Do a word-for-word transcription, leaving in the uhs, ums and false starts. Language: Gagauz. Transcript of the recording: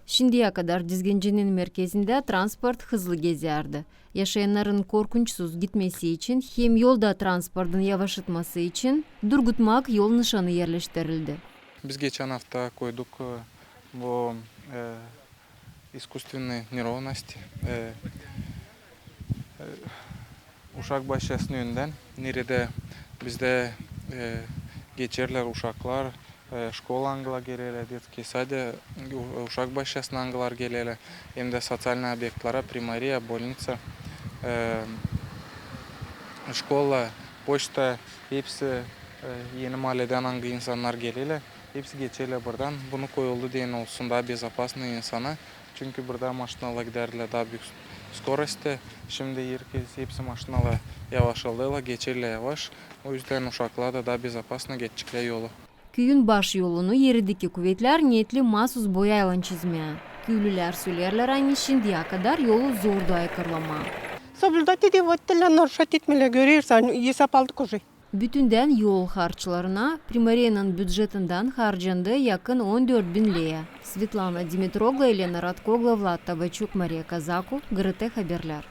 Şindiyä kadar Dizgincinin merkezindä transport hızlı gezärdi. Yaşayannarın korkunçsuz gitmesi için hem yolda transportun yavaşıtması için durgutmak yol nışanı erleştirildi. Biz geçän afta koyduk, e, bu, e, искусственные неровности, e, e, uşak başçasının önündän, neredä bizdä, e, geçerlär uşaklar, e, şkola angılar gelerlär, детский сады, u-, uşak başçasına angılar gelerlär, hem dä социальный объектlara, примария, больница, e, şkola, poçta, hepsi, e, eni mahalledän angı insannar gelerlär, hepsi geçerlär buradan. Bunu koyuldu deyni olsun daa безопасно insana. Çünkü burada maşinalar gidärdilär daa büük скоростьta. Şindi herkez, hepsi maşinalar yavaşaldêlar, geçerlär yavaş. O üzdän uşaklar da daa безопасно geçeceklär yolu. Küüyün baş yolunu erideki kuvetlär neetli maasuz boyaylan çizmää. Küülülär söleerlär, ani şindiyä kadar yolu zordu aykırlamaa. Соблюдать ediler, вот, нарушать etmeerlär, görersin, esap aldık уже. Bütündän yol harçlarına Primariyanın bücetindän harcandı yakın on dört bin leya. Svetlana Dimitroglu, Elena Radkoglu, Vlad Tabaçuk, Mariya Kazaku, GRT Haberlär.